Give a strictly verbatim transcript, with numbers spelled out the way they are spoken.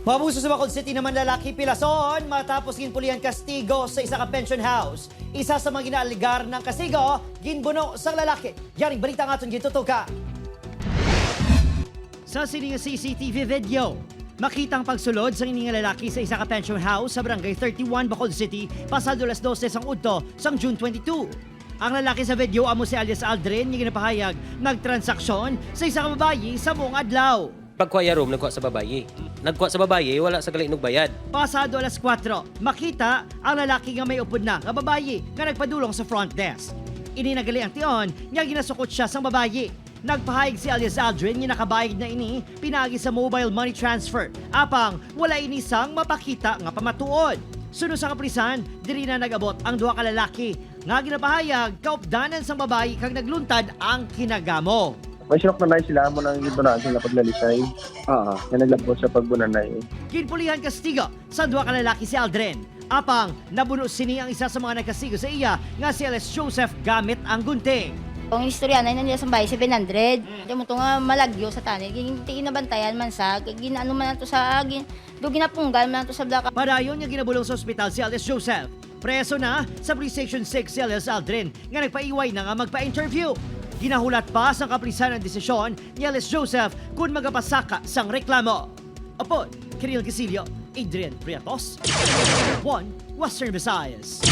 Paabuso sa Bacolod City naman lalaki pilason matapos ginpulihan kastigo sa isa ka pension house. Isa sa mga ginaalegar ng kastigo, ginbuno sang lalaki. Yaring balita ang aton gitutuka. Sa sini nga C C T V video, makita ang pagsulod sang ini nga lalaki sa isa ka pension house sa Barangay thirty-one, Bacolod City, pasado alas dose sang udto sang June twenty-two. Ang lalaki sa video amo si alias Aldrin, nga ginapahayag nagtransaksyon sa isa ka babayi sa maong adlaw. Pagkuha iya room, nagkuha sa babayi. Nagkuha sa babayi, wala sa gali nagbayad. Pasado alas kuwatro, makita ang lalaki nga may upod na nga babayi nga nagpadulong sa front desk. Ini na gali ang tion nga ginasukot siya sang babayi. Nagpahayag si alias Aldrin nga nakabayad na ini pinaagi sa mobile money transfer. Apang wala ini sang mapakita nga pamatuod. Suno sa kapulisan, diri na nag-abot ang duha ka lalaki nga ginapahayag kaupdanan sang babayi kag nagluntad ang kinagamo. May sinuknanay sila, amo nang gibunaan sila paglalisay. Oo. Nga naglabot sa pagbunanay. Ginpulihan kastigo sa duha ka lalaki si Aldrin. Apang nabuno sini ang isa sa mga nagkastigo sa iya nga si alias Joseph gamit ang gunting. Ang istorya na nila sa bahay, seven hundred. Di mo to nga malagyo sa tanil. Gin-, ginabantayan man sa, gin-, ano man to sa, gin-, do ginapunggal man to sa blaka. Padayon nga ginabulong sa ospital si alias Joseph. Preso na sa Police Station six si alias Aldrin nga nagpaiway na nga magpa-interview. Ginahulat pa sang kapulisan ang desisyon ni alias Joseph kung magapasaka sang reklamo. Upod kay Riel Casillo, Adrian Prietos, One Western Visayas.